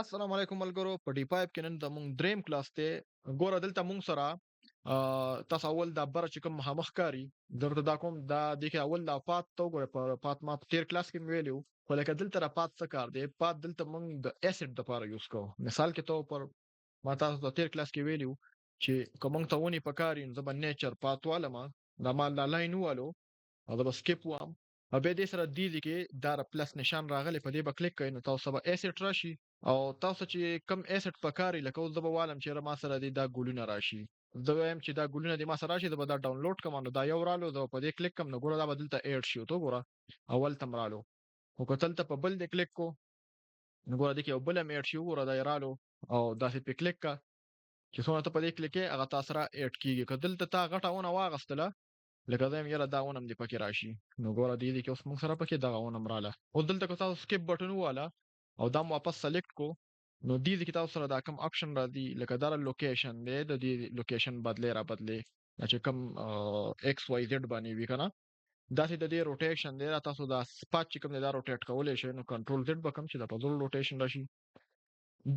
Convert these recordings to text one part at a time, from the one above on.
السلام علیکم ملګرو، په ډي 5 کې نن زموږ دریم کلاس دی. ګوره دلته مونږ سره تاسو اول دا بره چې کوم مخامخ ښکاري درته دا کوم دا دې کې اول دا path ته وګوره. په path ما په تیر کلاس کې مې ویلي وو، خو لکه دلته را path څه کار دی؟ path دلته مونږ د asset دپاره use کوو. مثال کې تو پر ما تاسو ته تیر کلاس کې ویلي وو چې که مونږ ته ونې پکار وي نو زه به nature path والم، دا ما دا line ووالو او زه به skip وم او بیا دې سره دې ځای کې دا د plus نشان راغلی، په دې به کلیک کوئ نو تاسو به asset راشي او تاسو چې کوم asset پکار وي، لکه اوس زه به والم چې یاره ما سره دې دا ګلونه راشي، زه وایم چې دا ګلونه دې ما سره راشي، زه به دا download کړم نو دا یو رالو، زه به په دې کلیک کړم نو ګوره دا به دلته add شي. ته وګوره اول ته هم رالو، خو که دلته په بل دې کلیک کو نو ګوره دې کې یو بل هم add شي. وګوره دا یې رالو او داسې پې کلیک کړه چې څونه ته په دې کلیک کې هغه تا سره add کېږي. که دلته تا غټه ونه واغستله، لکه زه یم یاره دا ونه هم دې پکې راشي، نو ګوره دې دې کې اوس موږ سره پکې دغه ونه هم راله. اوس دلته که تاسو skip button وواله او دا مو واپس select کو نو دې دې کې تاسو سره دا کوم option راځي، لکه دا location دی، د دې location بدلې را بدلې دا چې کوم ایکس وای زیډ باندې وي که نه، داسې د دې rotation دی. دا تاسو دا path چې کوم دی دا rotate کولی شئ، نو control Z به کوم چې دا په زوړ rotation راشي.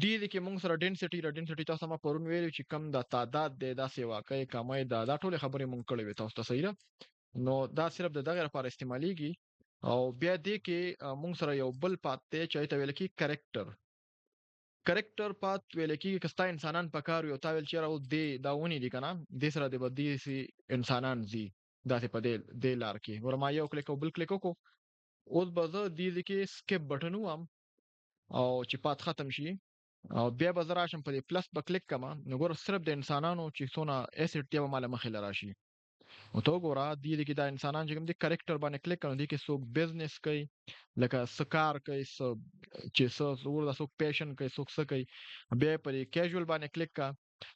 دې دې کې موږ سره density را density تاسو ما پرون ویلو چې کم دا تعداد دی، دا سیوا کوي کمای دا، دا ټولې خبرې موږ کړې وې تاسو ته، صحیح ده؟ نو دا صرف د دغې لپاره استعمالیږي. او بیا دې کې موږ سره یو بل path دی چې هغې ته ویل کېږي character. Character path ویل کېږي که ستا انسانان پکار وي او تا ویل چې یاره اوس دې دا ونې دي که نه، دې سره دې به داسې انسانان ځي داسې په دې لار کې. ګوره ما یو کلیک او بل کلیک وکړو، اوس به زه دې ځای کې skip button ووهم او چې path ختم شي او بیا به زه راشم په دې plus به کلیک کړم، نو ګوره صرف د انسانانو چې څونه asset دی به ما له مخې له راشي. نو ته وګوره دې دې کې دا انسانان چې کوم دي character باندې کلیک کړم، دې کې څوک business کوي، لکه څه کار کوي، څه چې څه وګوره دا څوک passion کوي، څوک څه کوي. بیا په دې casual باندې کلیک کړه،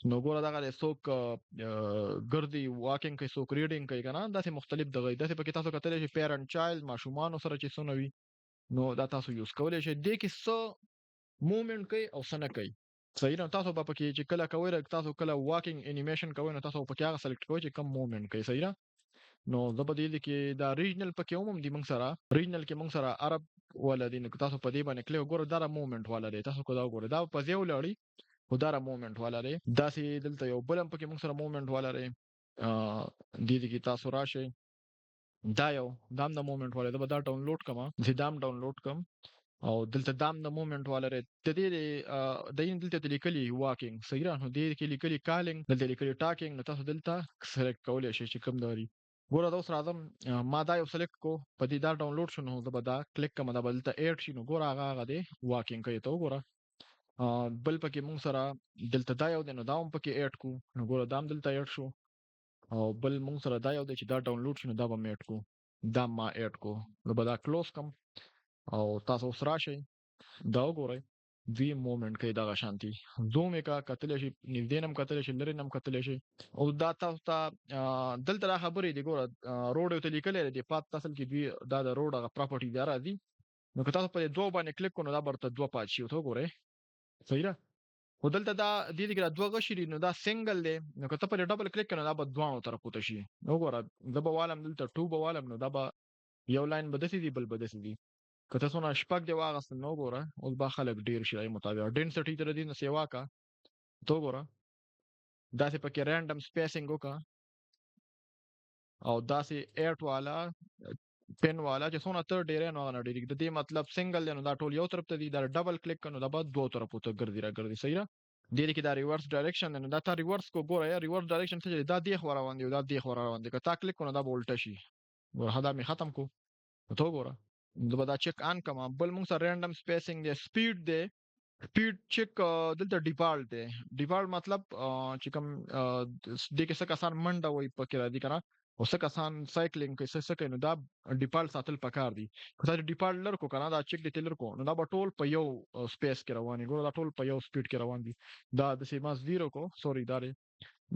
نو ګوره دغه دی څوک ګرځي walking کوي، څوک reading کوي که نه، داسې مختلف دغه دي. داسې پکې تاسو کتلی شئ parent child ماشومانو سره چې څونه وي، نو دا تاسو use کولی شئ. دې کې څه movement کوي او څه نه کوي، صحیح ده؟ تاسو به پکې چې کله کوئ، تاسو کله walking animation کوئ نو تاسو پکې هغه select کوئ چې کوم movement کوي، صحیح ده؟ نو زه به دې دې کې دا regional پکې هم دي، موږ سره regional کې موږ سره عرب والا دي، نو که تاسو په دې باندې کلیک وګورئ دا movement والا دی، تاسو که دا وګورئ دا په ځای ولاړي خو دا movement والا دی. داسې دلته یو بل هم پکې موږ سره movement والا دی. دې دې کې تاسو راشئ، دا یو دا هم د movement والا دی، زه به دا download کړم، زه دا هم download کړم او دلته دا هم د movement والا دی. د دې د دې دلته لیکلي walking، صحیح ده؟ نو دې کې لیکلي calling، دلته لیکلي talking، نو تاسو دلته select کولی شئ چې کوم دوري. ګوره دا اوس راځم، ما دا یو select کو، په دې دا download شو، نو زه به دا کلیک کړم، دا به دلته add شي، نو ګوره هغه دی walking کوي، ته وګوره. بل پکې مونږ سره دلته دا یو دی، نو دا هم پکې add کو، نو ګوره دا هم دلته add شو. او بل مونږ سره دا یو دی چې دا download شو، نو دا به مې add کو، دا ما add کو. زه به دا close کړم او تاسو اوس راشئ دا وګورئ، دوی movement کوي دغه شانتي. زوم یې که کتلی شئ، نږدې نه هم کتلی شئ، لرې نه هم کتلی شئ. او دا تاسو ته دلته دا خبرې دي، ګوره، road یې ورته لیکلی دی، path اصل کې دوی دا د road هغه property دا راځي، نو که تاسو په دې دوو باندې کلیک کړو نو دا به ورته دوه path شي، ورته وګورئ، صحیح ده؟ خو دلته دا دې دې کې دا دوه غشي دي، نو دا single دی، نو که ته په دې double کلیک کړې نو دا به دواړو طرفو ته شي. نو وګوره زه به والم دلته 2 به والم، نو دا به یو line به داسې دي، بل به داسې دي. که ته څونه شپږ دې واغستل نو وګوره اوس به خلک ډېر شي دې مطابق. density ته دې نه سیوا کا، ته وګوره داسې پکې random spacing وکړه او داسې 8 والا 10 والا چې څونه ته ډېری نو هغه نه ډېرېږي. د دې مطلب single دی، نو دا ټول یو طرف ته دي، دا double کلیک کړه نو دا به دوو طرفو ته ګرځي را ګرځي، صحیح ده؟ دې کې دا reverse direction دی، نو دا تا reverse کو، ګوره یا reverse direction څه دی، دا دې خوا روان دی او دا دې خوا روان دی، که تا کلیک کړو نو دا به الټه شي. ګوره دا مې ختم کو، نو ته وګوره زه به دا check on کړم. بل موږ سره random spacing دی، speed دی، speed check دلته default دی. default مطلب چې کوم دې کې څه کسان منډه وایي پکې راځي که نه، او څه کسان cycling کوي، څه کوي، نو دا default ساتل پکار دي. که تاسو default لر کو که نه، دا چک دې ته لر کو، نو دا به ټول په یو space کې روان دي. ګوره دا ټول په یو speed کې روان دي. دا داسې ما zero کو، sorry دا دی،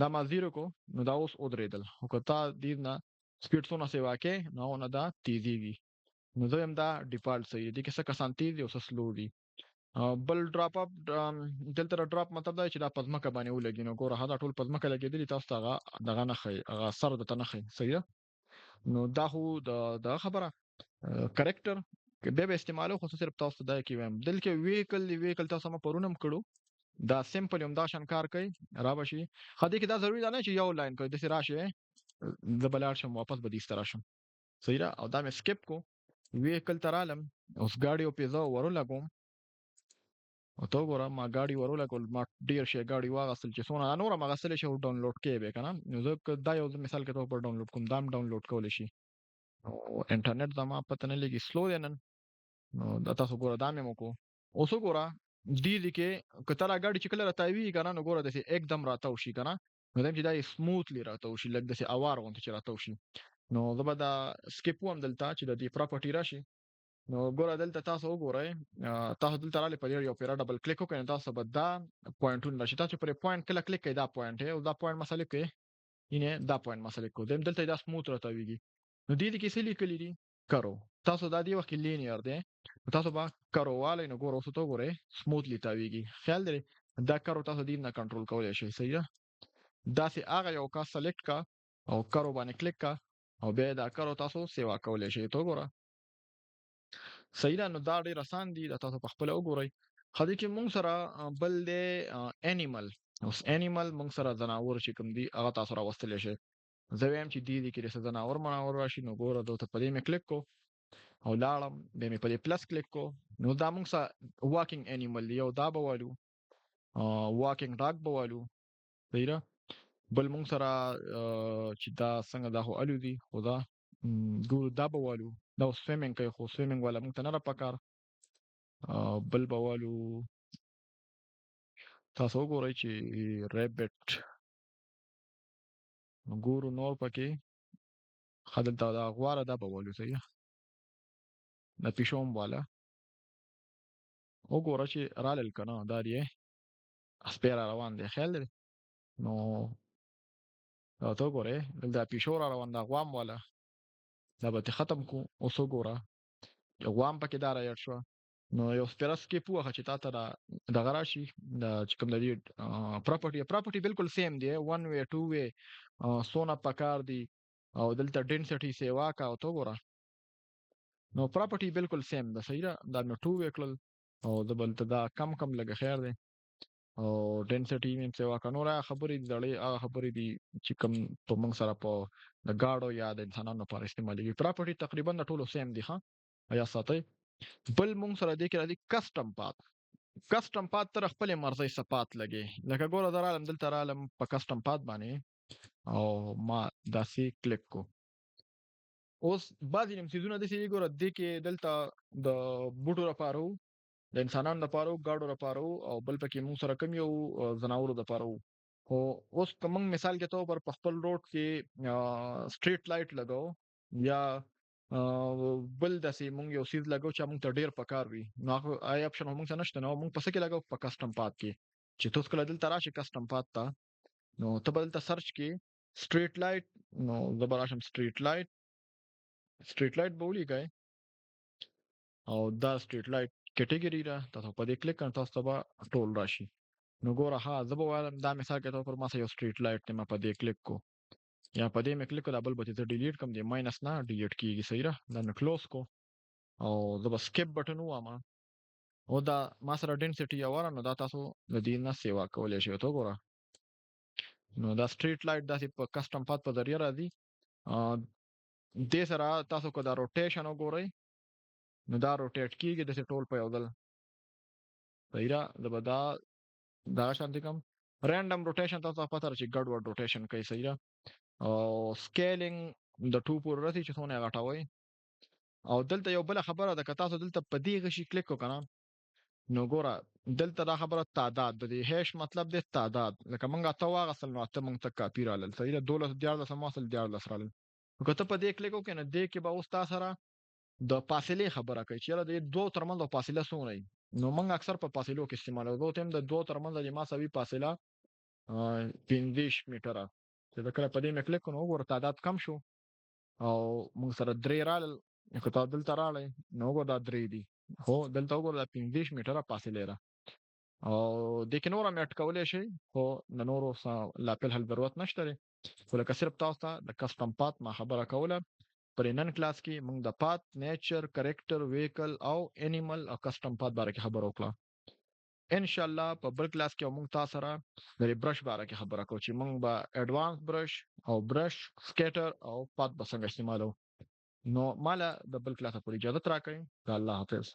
دا ما zero کو، نو دا اوس ودرېدل. خو که تا دې نه speed څونه سیوا کې، نو هغه نه دا تیزېږي. نو زه وایم دا default صحیح دی، دې کې څه کسان تیز دي او څه slow دي. بل drop اپ، دلته د drop مطلب دا دی چې دا په ځمکه باندې ولګي، نو ګوره دا ټول په ځمکه لګېدلي، تاسو ته هغه دغه نه ښیي، هغه سر درته نه ښیي، صحیح ده؟ نو دا خو دغه خبره، character بیا به استعمالو، خو صرف تاسو ته دا کې وایم. دلته ویکل دی، ویکل تاسو ما پرون هم کړو، دا سمپل هم دا شان کار کوي. را به شي خو دې کې دا ضروري ده نه چې یو لاین کوي، داسې راشي، زه به لاړ شم واپس به دې ته راشم، صحیح ده. او دا مې سکیپ کو، ویکل ته رالم، اوس ګاډي او پیزه ورولګوم. او ته وګوره ما ګاډي ورولګول، ما ډېر شی ګاډي واغستل چې څونه نور هم اغستلی شي، او ډاونلوډ کوې به که نه. نو زه که دا یو مثال کې ته پر ډاونلوډ کوم، دا هم ډاونلوډ کولی شي. نو انټرنیټ زما پته نه لګي، سلو دی نن. نو دا تاسو ګوره دا مې وکړو. اوس وګوره دې دي کې که ته را ګاډي چې کله راتاوي که نه، نو ګوره داسې اکدم راتاو شي که نه، نو دا چې دا یې سموتلی راتاو شي، لږ داسې اوار غوندې چې راتاو شي. نو زه به دا سکیپ وم دلته چې د دې پراپرټي راشي. نو ګوره دلته تاسو وګورئ، تاسو دلته راغلئ په دې یو پیرا ډبل کلیک وکړئ، نو تاسو به دا پوینټونه راشي. تاسو پر پوینټ کله کلیک کړئ، دا پوینټ دی او دا پوینټ ما سلیکټ کړئ، اینه دا پوینټ ما سلیکټ کړو، دیم دلته دا سموت راتاویږي. نو دې کې څه لیکلي دي؟ کرو. تاسو دا دی وخت کې لینیر دی، نو تاسو به کرو والی، نو ګوره اوس ته وګورئ سموتلی تاویږي. خیال دی دا کرو تاسو دې نه کنټرول کولی شئ، صحیح ده. داسې هغه یو کس سلیکټ کا او کرو باندې کلیک کا او بیا دا کرو تاسو سیوا کولی شئ. ته وګوره صحیح ده. نو دا ډېر اسان دي، دا تاسو په خپله وګورئ. خو دې کې مونږ سره بل دی انیمل. اوس انیمل مونږ سره ځناور چې کوم دي هغه تاسو راوستلی شئ. زه وایم چې دې دي کې څه ځناور مناور راشي، نو ګوره دلته په دې مې کلیک کو او لاړم، بیا مې په دې پلس کلیک کو. نو دا مونږ سره واکینګ انیمل دی، یو دا به والو، واکینګ ډاګ به والو، صحیح ده. بل مونږ سره چې دا څنګه دا خو الو دي، خو دا، ګورو دا به والو، دا اوس سویمنګ کوي، خو سویمنګ والا مونږ ته نه را پکار. بل به والو، تاسو وګورئ چې ریبټ، نو ګورو نور پکې. ښه دلته دا غواره دا به والو، صحیح ده. دا پیشو هم واله، وګوره چې رالل که نه، دا دی سپی را روان دی، خیال دی. نو دا ته وګورې دلته پیشو را روان ده، غوا هم واله، دا به ترې ختم کړو. اوس وګوره غوا هم پکې دا را یاد شوه. نو یو سپیره سکیپ ووهه چې تا ته دا دغه راشي، دا چې کوم د دې، پراپرټي بالکل سیم دی، 1 وی 2 وی، څونه پکار دی او دلته ډینسټي سیوا کا. او ته وګوره نو پراپرټي بالکل سیم ده، صحیح ده. دا مې 2 وی کړل او د بل ته دا کم کم لږ خیر دی، او ډینسټي مې هم سیوا کړه. نور هغه خبرې دي، زړې هغه خبرې دي چې کوم په موږ سره په د ګاډو یا د انسانانو لپاره استعمالېږي. پراپرټي تقریبا د ټولو سیم دي، ښه یا ساتئ. بل موږ سره دې کې راځي کسټم پات. کسټم پات تر خپلې مرضۍ څه پات لګي. لکه ګوره زه رالم دلته رالم په کسټم پات باندې او ما داسې کلیک کو. اوس بعضې نیم څیزونه داسې دي، ګوره دې کې دلته د بوټو لپاره وو، د انسانانو لپاره وو، ګاډو لپاره وو، او بل پکې موږ سره کوم یو ځناورو لپاره وو. خو اوس که موږ مثال کې طور پر په خپل روډ کې، سټریټ لایټ لګو یا، بل داسې موږ یو څیز لګو چې موږ ته ډېر پکار وي، نو هغه آی اپشن موږ ته نشته، نو موږ په څه کې لګو؟ په کسټم پات کې. چې ته اوس کله دلته راشې کسټم پات ته، نو ته به دلته سرچ کې سټریټ لایټ، نو زه به راشم سټریټ لایټ، سټریټ لایټ به ولیکئ او دا سټریټ لایټ کټګوري ده، تاسو په دې کلیک کړئ، تاسو ته به ټول راشي. نو ګوره ها زه به وایم دا مثال کې پر ما سره یو سټریټ لایټ دی، ما په دې کلیک کو یا په دې مې کلیک کړ، دا بل به زه ډیلیټ کړم، دې ماینس نه ډیلیټ کیږي، صحیح ده. دا مې کلوز کو او زه به سکیپ بټن ووایم او دا ما سره ډینسټي یو وره، نو دا تاسو د دې نه سیوا کولی شئ. ته وګوره نو دا سټریټ لایټ داسې په کسټم پات په ذریعه راځي. دې سره تاسو که دا روټیشن وګورئ نو دا روټیټ کیږي داسې ټول په یو ځل، صحیح ده. زه به دا دغه شانتې کوم، رینډم روټیشن تاسو ته پته ده چې ګډوډ روټیشن کوي، صحیح ده. او سکیلینګ د 2 پورې رسي چې څونه یې غټوئ. او دلته یو بله خبره ده، که تاسو دلته په دې غشي کلیک وکړئ که نه، نو ګوره دلته دا خبره تعداد د دې هیش مطلب دی تعداد، لکه موږ اته واغستل نو اته موږ ته کاپي رالل، صحیح ده. دولس دیارلس هم واخیستل دیارلس رالل. نو که ته په دې کلیک وکړې نو دې کې به اوس تا سره د فاصلې خبره کوي چې یاره د دې دوو ترمنځ فاصله څومره وي. نو موږ اکثر په فاصلو کې استعمالوو. زه ورته وایم د دوو ترمنځ د ما سوي فاصله، پنځه میټره، چې زه کله په دې مې کلیک کړم نو وګوره تعداد کم شو او موږ سره درې رالل. که تا دلته راغلی نو وګوره دا درې دي، خو دلته وګوره دا پنځه میټره فاصله ده. او دې کې نور هم اډ کولی شئ، خو د نورو لا فی الحال ضرورت نشته دی. خو لکه صرف تاسو ته د کسټم پات ما خبره کوله. پر نن کلاس کې موږ د path، nature، character، vehicle او animal او custom path باره کې خبره وکړه. ان شاء الله په بل کلاس کې موږ تاسو سره د برش باره کې خبره کوو چې موږ به advance brush او brush، scatter او path به څنګه استعمالو. نو ماله د بل کلاس پورې اجازه راکړئ. الله حافظ.